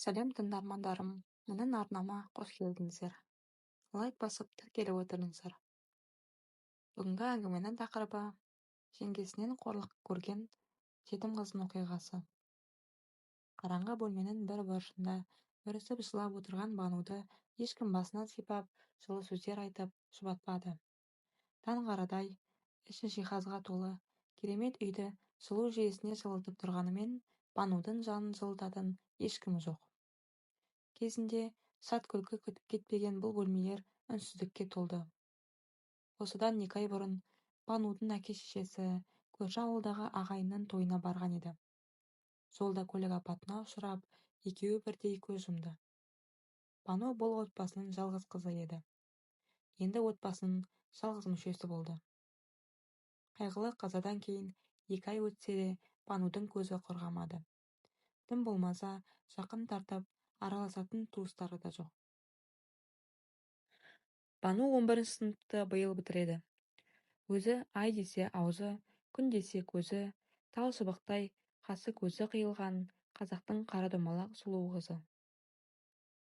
Сәлем, тыңдармандарым! Менің арнама қош келдіңіздер! Лайк басып, тіркеліп отырыңыздар. Бүгінгі әңгіменің тақырыбы: жеңгесінен қорлық көрген жетім қыздың оқиғасы. Қараңғы бөлменің бір бұрышында бүрісіп жылап отырған Бануды ешкім басынан сипап, жылы сөздер айтып, жұбатпады. Таң қарадай, іші жиһазға толы, керемет үйді жылу жүйесіне жылытып тұрғанымен, Банудың жанын жылытатын ешкімі жоқ. Кезінде шат күлкі кетпеген бұл бөлмелер үнсіздікке толды. Осыдан 2 ай бұрын Банудың әке-шешесі көрші ауылдағы ағайынның тойына барған еді. Жолда көлік апатына ұшырап, екеуі бірдей көз жұмды. Бану бұл отбасының жалғыз қызы еді. Енді отбасының жалғыз мүшесі болды. Қайғылы қазадан кейін 2 ай өтсе де, Банудың көзі құрғамады. Тым болмаса жақын тартып, араласатын туыстары да жоқ. Бану 11-ші сыныпты биыл бітіреді. Өзі ай десе аузы, күн десе көзі, тал шыбықтай қасы-көзі қиылған қазақтың қара домалақ сұлу қызы.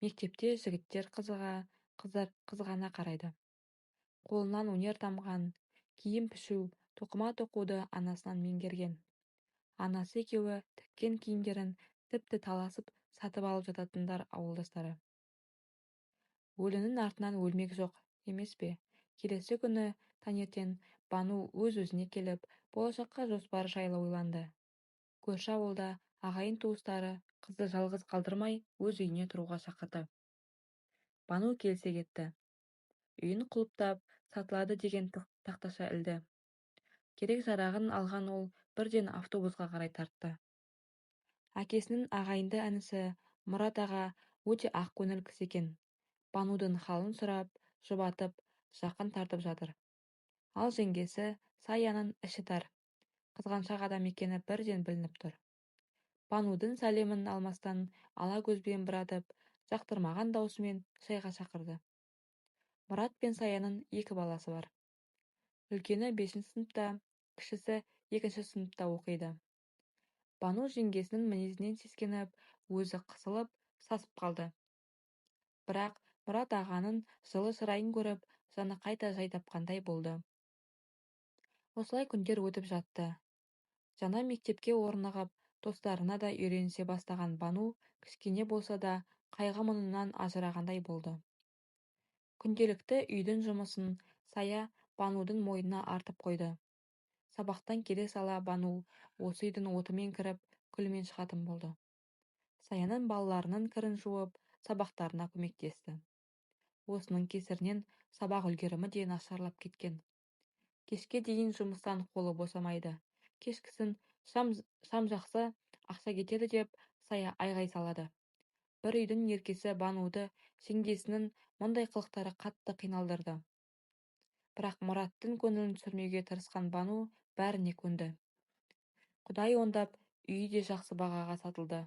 Мектепте жігіттер қызыға, қыздар қызғана қарайды. Қолынан өнер тамған, киім пішу, тоқыма тоқуды анасынан меңгерген. Анасы екеуі тіккен киімдерін тіпті таласып сатып алып жататындар ауылдастары. Өлінің артынан өлмек жоқ емес пе, келесі күні таңертең Бану өз-өзіне келіп, болашаққа жоспары жайлы ойланды. Көрші ауылда ағайын-туыстары қызды жалғыз қалдырмай, өз үйіне тұруға шақырды. Бану келісе кетті. Үйін құлыптап, сатылады деген тақташа ілді. Керек-жарағын алған ол бірден автобусқа қарай тартты. Әкесінің ағайынды інісі Мұрат аға өте ақкөңіл кісі екен. Банудың халын сұрап, жұбатып, жақын тартып жатыр. Ал жеңгесі Саяның іші тар, қызғаншақ адам екені бірден білініп тұр. Банудың сәлемін алмастан ала көзбен бір атып, жақтырмаған даусымен шайға шақырды. Мұрат пен Саяның екі баласы бар. Үлкені бесінші сыныпта, кішісі екінші сыныпта оқиды. Бану жеңгесінің мінезінен сескеніп, өзі қысылып, сасып қалды. Бірақ Мұрат ағаның жылы шырайын көріп, жаны қайта жай тапқандай болды. Осылай күндер өтіп жатты. Жаңа мектепке орнығып, достарына да үйренісе бастаған Бану кішкене болса да қайғы-мұңынан ажырағандай болды. Күнделікті үйдің жұмысын Сая Банудың мойнына артып қойды. Сабақтан келе сала Бану осы үйдің отымен кіріп, күлімен шығатын болды. Саяның балаларының кірін жуып, сабақтарына көмектесті. Осының кесірінен сабақ үлгерімі де нашарлап кеткен. Кешке дейін жұмыстан қолы босамайды. Кешкісін шам жақсы, ақша кетеді деп Сая айғай салады. Бір үйдің еркесі Бануды жеңгесінің мұндай қылықтары қатты қиналдырды. Бірақ Мұраттың көңілін түсірмеуге тырысқан Бану бәріне көнді. Құдай оңдап, үйі де жақсы бағаға сатылды.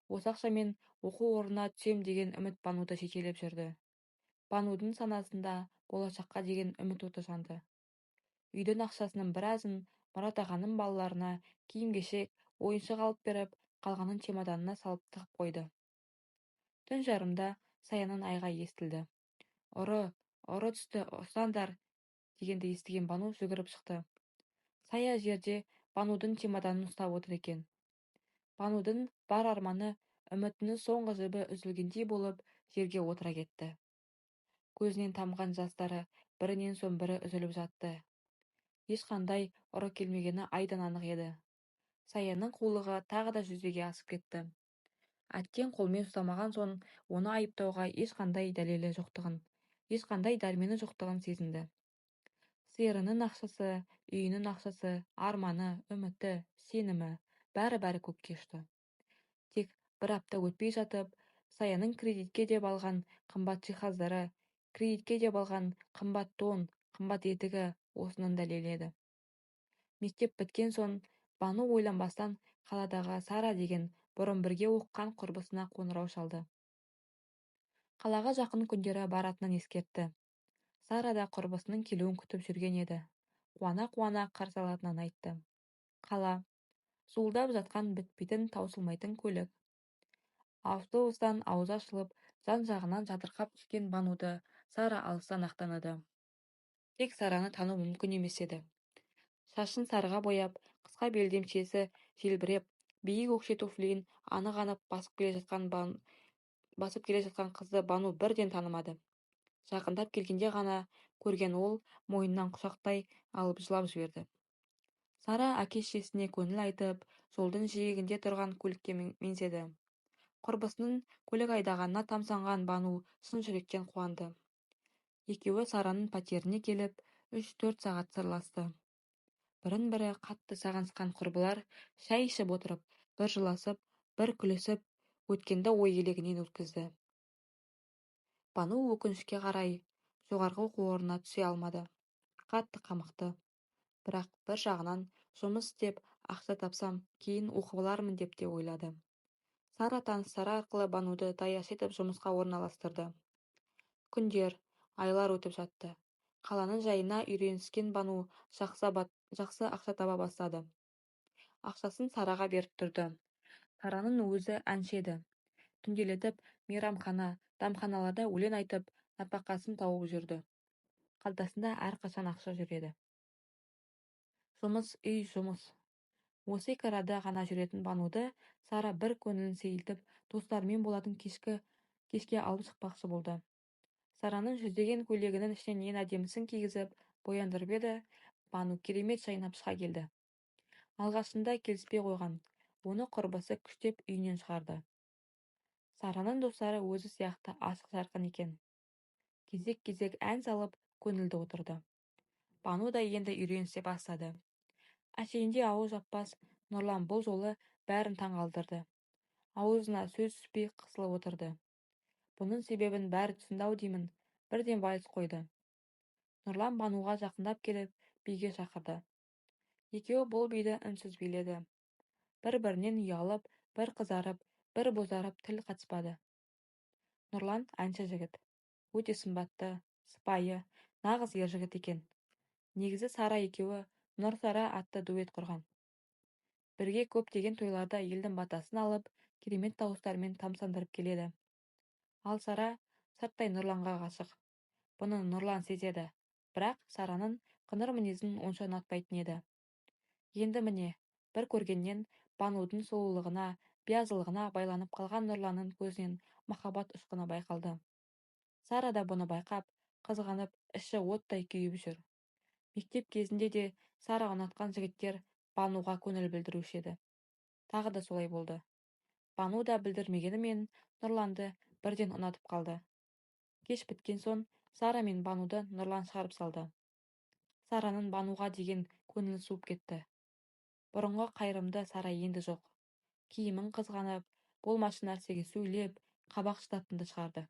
Осы ақшамен оқу орнына түсем деген үміт Бануды жетелеп жүрді. Банудың санасында болашаққа деген үміт оты жанды. Үйдің ақшасының біразын Мұрат ағаның балаларына киім-кешек, ойыншық алып беріп, қалғанын чемоданына салып тығып қойды. Түн жарымда Саяның айғайы естілді. «Ұры, ұры түсті, ұстаңдар!» дегенді естіген Бану жүгіріп шықты. Сая жерде Банудың чемоданын ұстап отыр екен. Банудың бар арманы, үмітінің соңғы жібі үзілгендей болып, жерге отыра кетті. Көзінен тамған жастары бірінен соң бірі үзіліп жатты. Ешқандай ұры келмегені айдан анық еді. Саяның қулығы тағы да жүзеге асып кетті. Әттең қолмен ұстамаған соң оны айыптауға ешқандай дәлелі жоқтығын, ешқандай дәрмені жоқтығын сезінді. Сиырының ақшасы, үйінің ақшасы, арманы, үміті, сенімі, бәрі-бәрі көкке ұшты. Тек бір апта өтпей жатып, Саяның кредитке деп алған қымбат жиһаздары, кредитке деп алған қымбат тон, қымбат етігі осының дәлелі еді. Мектеп біткен соң Бану ойланбастан қаладағы Сара деген бұрын бірге оқыған құрбысына қоңырау шалды. Қалаға жақын күндері баратынын ескертті. Сара да құрбысының келуін күтіп жүрген еді. Қуана-қуана қарсы алатынын айтты. Қала. Зуылдап жатқан бітпейтін, таусылмайтын көлік. Автобустан аузы ашылып, жан-жағынан жатырқап түскен Бануды Сара алыстан-ақ таныды. Тек Сараны тану мүмкін емес еді. Шашын сарыға бояп, қысқа белдемшесі желбіреп, биік өкше туфлиін анық-анық басып келе жатқан қызды Бану бірден танымады. Жақындап келгенде ғана көрген ол мойнынан құшақтай алып жылап жіберді. Сара әке-шешесіне көңіл айтып, жолдың жиегінде тұрған көлікке меңзеді. Құрбысының көлік айдағанына тамсанған Бану шын жүректен қуанды. Екеуі Сараның пәтеріне келіп, 3-4 сағат сырласты. Бірін-бірі қатты сағынысқан құрбылар шай ішіп отырып, бір жыласып, бір күлісіп, өткенді ой елегінен өткізді. Бану өкінішке қарай, жоғарғы оқу орнына түсе алмады. Қатты қамықты. Бірақ бір жағынан жұмыс істеп, ақша тапсам, кейін оқып алармын деп те ойлады. Сара таныстары арқылы Бануды даяшы етіп жұмысқа орналастырды. Күндер, айлар өтіп жатты. Қаланың жайына үйреніскен Бану жақсы ақша таба бастады. Ақшасын Сараға беріп тұрды. Сараның өзі әнші еді. Түнделетіп мейрамхана, дәмханаларда өлең айтып, нәпақасын тауып жүрді. Қалтасында әрқашан ақша жүреді. Жұмыс, үй, жұмыс. Осы екі арада ғана жүретін Бануды Сара бір көңілін сейілтіп, достарымен болатын кешке алып шықпақшы болды. Сараның жүздеген көйлегінің ішінен ең әдемісін кигізіп, бояндырып еді, Бану керемет жайнап шыға келді. Алғашында келіспей қойған, оны құрбысы күштеп үйінен шығарды. Сараның достары өзі сияқты ашық-жарқын екен. Кезек-кезек ән салып, көңілді отырды. Бану да енді үйренісе бастады. Әшейінде ауыз жаппас Нұрлан бұл жолы бәрін таңғалдырды. Аузына сөз түспей қысылып отырды. Бұның себебін бәрі түсінді-ау деймін, бірден вальс қойды. Нұрлан Бануға жақындап келіп, биге шақырды. Екеуі бұл биді үнсіз биледі. Бір-бірінен ұялып, бір қызарып, бір бозарып тіл қатыспады. Нұрлан әнші жігіт. Өте сымбатты, сыпайы, нағыз ер жігіт екен. Негізі Сара екеуі Нұр-Сара атты дуэт құрған. Бірге көптеген тойларда елдің батасын алып, керемет дауыстарымен тамсандырып келеді. Ал Сара сырттай Нұрланға ғашық. Бұны Нұрлан сезеді, бірақ Сараның қыңыр мінезін онша ұнатпайтын еді. Енді міне, бір көргеннен Банудың сұлулығына, биязылығына байланып қалған Нұрланның көзінен махаббат ұшқыны байқалды. Сара да бұны байқап, қызғанып, іші оттай күйіп жүр. Мектеп кезінде де Сара ұнатқан жігіттер Бануға көңіл білдіруші еді. Тағы да солай болды. Бану да білдірмегенімен Нұрланды бірден ұнатып қалды. Кеш біткен соң Сара мен Бануды Нұрлан шығарып салды. Сараның Бануға деген көңілі суып кетті. Бұрынғы қайырымды Сара енді жоқ. Киімін қызғанып, болмашы нәрсеге сөйлеп, қабақ шытатынды шығарды.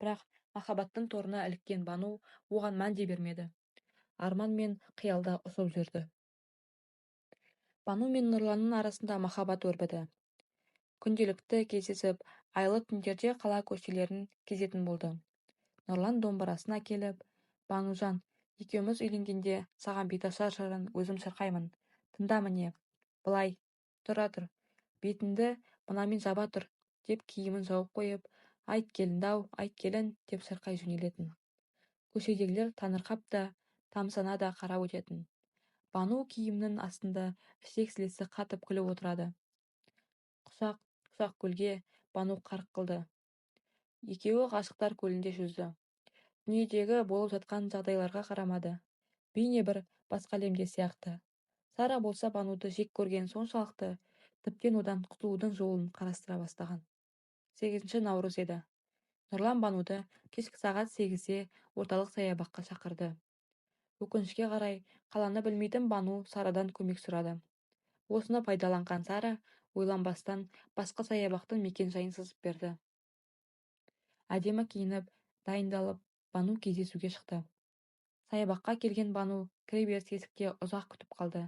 Бірақ махаббаттың торына іліккен Бану оған мән де бермеді. Арман мен қиялда ұшып жүрді. Бану мен Нұрланның арасында махаббат өрбіді. Күнделікті кездесіп, айлы түндерде қала көшелерін кезетін болды. Нұрлан домбырасын әкеліп, «Банужан, екеуміз үйленгенде саған беташар жырын өзім шырқаймын. Тыңда міне, былай, тұра тұр, бетіңді мынамен жаба тұр», деп киімін жауып қойып, «Айт келінді-ау, айт келін», деп шырқай жөнелетін. Көшедегілер таңырқап та, тамсана да қарап өтетін. Бану киімінің астында ішек-сілесі қатып күліп отырады. Құшақ-құшақ көлге Бану қарқ қылды. Екеуі ғашықтар көлінде жүзді. Дүниедегі болып жатқан жағдайларға қарамады. Бейне бір басқа әлемде сияқты. Сара болса Бануды жек көрген соншалықты, тіптен одан құтылудың жолын қарастыра бастаған. 8 наурыз еді. Нұрлан Бануды кешкі сағат 8-де орталық саябаққа шақырды. Өкінішке қарай, қаланы білмейтін Бану Сарадан көмек сұрады. Осыны пайдаланған Сара ойланбастан басқа саябақтың мекен-жайын сызып берді. Әдемі киініп, дайындалып, Бану кездесуге шықты. Саябаққа келген Бану кіреберіс есікте ұзақ күтіп қалды.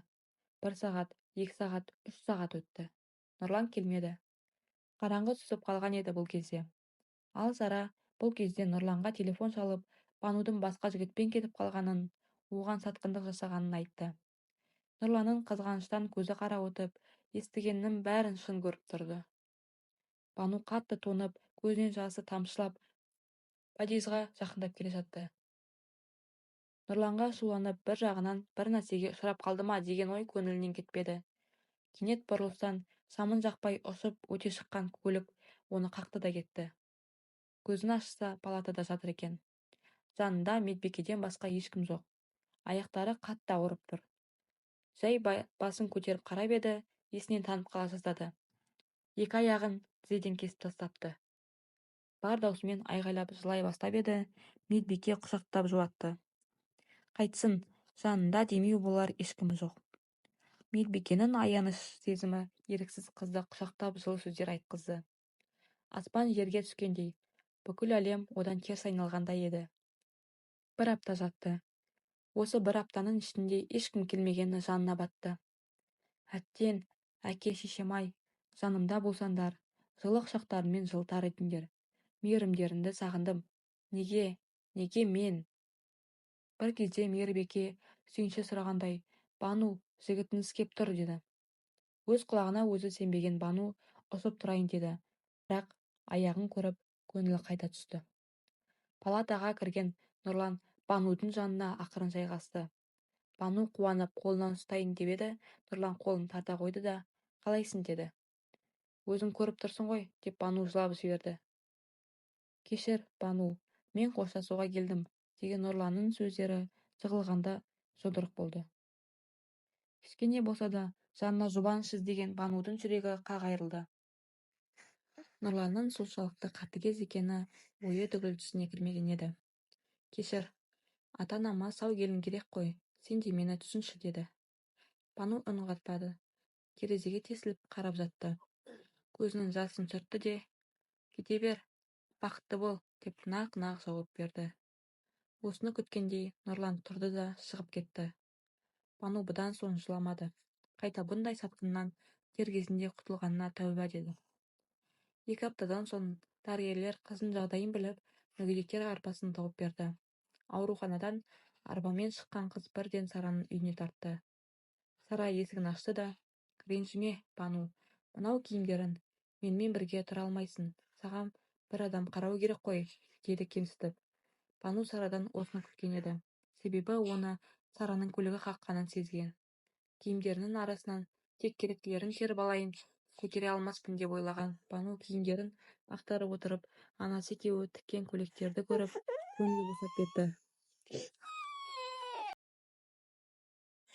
1 сағат, 2 сағат, 3 сағат өтті. Нұрлан келмеді. Қараңғы түсіп қалған еді бұл кезде. Ал Сара бұл кезде Нұрланға телефон шалып, Банудың басқа жігітпен кетіп қалғанын, оған сатқындық жасағанын айтты. Нұрланның қызғаныштан көзі қарауытып, естігеннің бәрін шын көріп тұрды. Бану қатты тоңып, көзінен жасы тамшылап, подъезға жақындап келе жатты. Нұрланға ашуланып, бір жағынан бір нәрсеге ұшырап қалды ма деген ой көңілінен кетпеді. Кенет бұрылыстан шамын жақпай ұшып өте шыққан көлік оны қақты да кетті. Көзін ашса, палатада жатыр екен. Жанында медбикеден басқа ешкім жоқ. Аяқтары қатты ауырып тұр. Жай басын көтеріп қарап еді, есінен танып қала жаздады. Екі аяғын тізеден кесіп тастапты. Бар даусымен айғайлап жылай бастап еді, медбике құшақтап жұбатты. Қайтсын, жанында демеу болар ешкімі жоқ. Медбикенің аяныш сезімі еріксіз қызды құшақтап жылы сөздер айтқызды. Аспан жерге түскендей, бүкіл әлем одан теріс айналғандай еді. Бір апта жатты. Осы бір аптаның ішінде ешкім келмегені жанына батты. Әттең, әке-шешем-ай, жанымда болсаңдар, жылы құшақтарыңмен жылытар едіңдер. Мейірімдеріңді сағындым. Неге, неге мен? Бір кезде Мейірбике сүйінші сұрағандай, «Бану, жігітіңіз кеп тұр», деді. Өз құлағына өзі сенбеген Бану ұшып тұрайын деді, бірақ аяғын көріп, көңілі қайта түсті. Палатаға кірген Нұрлан Банудың жанына ақырын жайғасты. Бану қуанып қолынан ұстайын деп еді, Нұрлан қолын тарта қойды да, «Қалайсың?» деді. «Өзің көріп тұрсың ғой», деп Бану жылап жіберді. «Кешір, Бану, мен қоштасуға келдім», деген Нұрланның сөздері жығылғанда жұдырық болды. Кішкене болса да жанына жұбаныш іздеген Банудың жүрегі қақ айырылды. Нұрланның соншалықты қатыгез екені ойы түгіл түсіне кірмеген еді. «Кешір, ата-анама сау келін керек қой, сен де мені түсінші», деді. Бану үн қатпады. Терезеге тесіліп қарап жатты. Көзінің жасын сүртті де, «Кете бер, бақытты бол», деп нақ-нақ жауап берді. Осыны күткендей Нұрлан тұрды да шығып кетті. Бану бұдан соң жыламады. Қайта бұндай сатқыннан дер кезінде құтылғанына тәуба деді. 2 аптадан соң дәрігерлер қыздың жағдайын біліп, мүгедектер арбасын тауып берді. Ауруханадан арбамен шыққан қыз бірден Сараның үйіне тартты. Сара есігін ашты да, «Ренжіме, Бану, мынау киімдерің, менімен бірге тұра алмайсың, саған бір адам қарау керек қой», деді кемсітіп. Бану Сарадан осыны күткен еді. Себебі оны Сараның көлігі қаққанын сезген. Киімдерінің арасынан тек керектілерін теріп алайын, көтере алмаспын деп ойлаған Бану киімдерін ақтарып отырып, анасы екеуі тіккен көйлектерді көріп, көңілі босап кетті.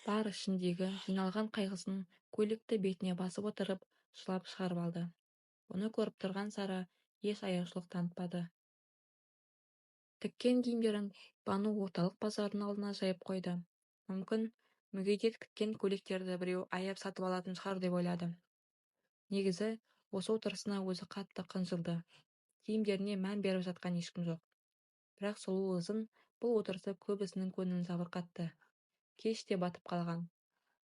Бар ішіндегі жиналған қайғысын көйлекті бетіне басып отырып, жылап шығарып алды. Бұны көріп тұрған Сара еш аяушылық танытпады. Тіккен киімдерін Бану орталық базардың алдына жайып қойды. Мүмкін, мүгедек тіккен көйлектерді біреу аяп сатып алатын шығар деп ойлады. Негізі, осы отырысына өзі қатты қынжылды. Киімдеріне мән беріп жатқан ешкім жоқ. Бірақ сұлу қыздың бұл отырысы көбісінің көңілін жабырқатты. Кеш те батып қалған.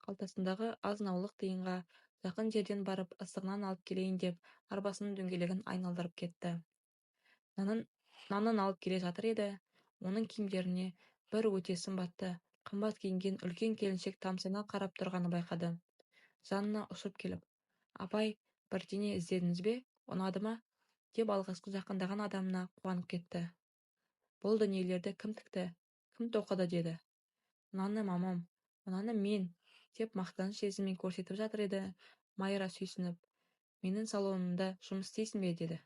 Қалтасындағы азын-аулық тиынға жақын жерден барып ыстық нан алып келейін деп арбасының дөңгелегін айналдырып кетті. Нанын алып келе жатыр еді, оның киімдеріне бір өте сымбатты, қымбат киінген үлкен келіншек тамсана қарап тұрғанын байқады. Жанына ұшып келіп, «Апай, бірдеңе іздедіңіз бе, ұнады ма?» деп алғашқы жақындаған адамына қуанып кетті. «Бұл дүниелерді кім тікті, кім тоқыды?» деді. «Мынаны мамам, мынаны мен», деп мақтаныш сезіммен көрсетіп жатыр еді, Майра сүйсініп, «Менің салонымда жұмыс істейсің бе?» деді.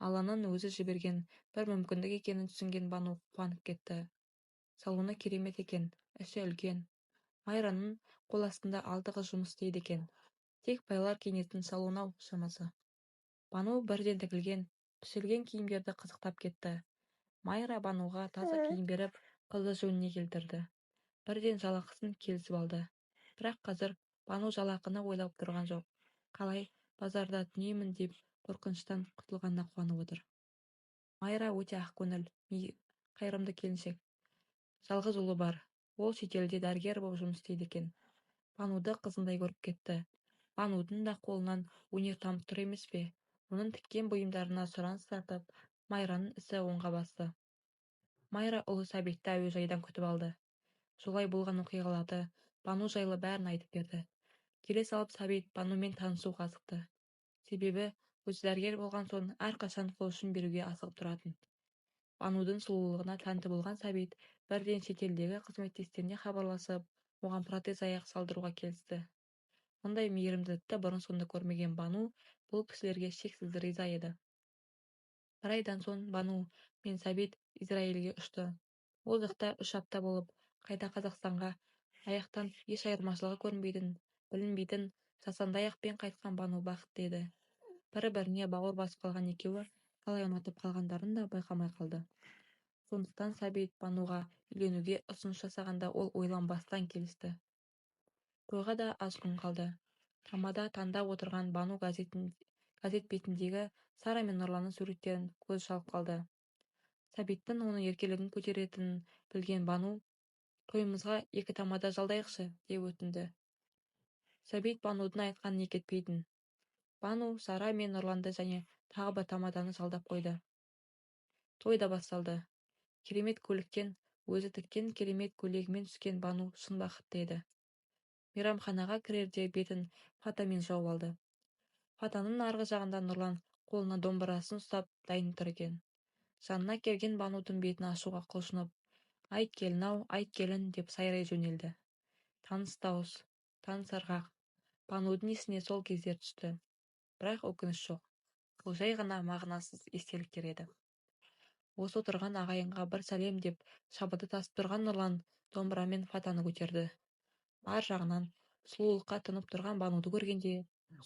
Алланың өзі жіберген бір мүмкіндік екенін түсінген Бану қуанып кетті. Салоны керемет екен, іші үлкен. Майраның қол астында 6 қыз жұмыс істейді екен. Тек байлар киінетін салон-ау шамасы. Бану бірден тігілген, пішілген киімдерді қызықтап кетті. Майра Бануға таза киім беріп, қызды жөніне келтірді. Бірден жалақысын келісіп алды. Бірақ қазір Бану жалақыны ойлап тұрған жоқ. Қалай базарда түнеймін деп қорқыныштан құтылғанына қуанып отыр. Майра өте ақкөңіл, қайырымды келіншек. Жалғыз ұлы бар. Ол шетелде дәрігер болып жұмыс істейді екен. Бануды қызындай көріп кетті. Банудың да қолынан өнер тамып тұр емес пе? Оның тіккен бұйымдарына сұраныс тартып, Майраның ісі оңға басты. Майра ұлы Сәбитті әуежайдан күтіп алды. Жолай болған оқиғаларды, Бану жайлы бәрін айтып берді. Келе салып Сәбит Банумен танысуға асықты. Себебі Өзі дәрігер болған соң әрқашан қол ұшын беруге асығып тұратын. Банудың сұлулығына тәнті болған Сәбит бірден шетелдегі қызметтестеріне хабарласып, оған протез аяқ салдыруға келісті. Мұндай мейірімділікті бұрын-соңды көрмеген Бану бұл кісілерге шексіз риза еді. Бір айдан соң Бану мен Сәбит Израильге ұшты. Ол жақта 3 апта болып, қайта Қазақстанға аяқтан еш айырмашылығы көрінбейтін, білінбейтін жасанды аяқпен қайтқан Бану бақытты еді. Бір-біріне бауыр басып қалған екеуі қалай ұнатып қалғандарын да байқамай қалды. Сондықтан Сәбит Бануға үйленуге ұсыныс жасағанда ол ойланбастан келісті. Тойға да аз күн қалды. Тамада таңдап отырған Бану газет бетіндегі Сара мен Нұрланның суреттерін көзі шалып қалды. Сәбиттің оның еркелігін көтеретінін білген Бану, «Тойымызға 2 тамада жалдайықшы», деп өтінді. Сәбит Банудың айтқанын екі етпейтін. Бану Сара мен Нұрланды және тағы бір тамаданы жалдап қойды. Той да басталды. Керемет көліктен өзі тіккен керемет көйлегімен түскен Бану шын бақытты еді. Мейрамханаға кірерде бетін фатамен жауып алды. Фатаның арғы жағында Нұрлан қолына домбырасын ұстап дайын тұр екен. Жанына келген Банудың бетін ашуға құлшынып, «Айт келін-ау, айт келін» деп сайрай жөнелді. Таныс дауыс, таныс ырғақ. Банудың есіне сол кездер түсті. Бірақ өкініш жоқ. Бұл жай ғана мағынасыз естеліктер еді. Осы отырған ағайынға бір сәлем деп шабыты тасып тұрған Нұрлан домбырамен фатаны көтерді. Бар жағынан сұлулыққа тұнып тұрған Бануды көргенде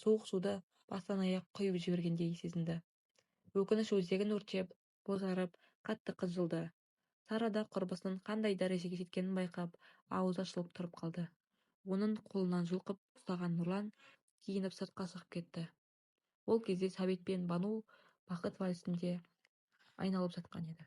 суық суды бастан аяқ құйып жібергендей сезінді. Өкініш өзегін өртеп, бозарып, қатты қыжылды. Сара да құрбысының қандай дәрежеге жеткенін байқап, ауызы ашылып тұрып қалды. Оның қолынан жұлқып ұстаған Нұрлан киініп сыртқа шығып кетті. Ол кезде Сәбит пен Бану бақыт вальсінде айналып жатқан еді.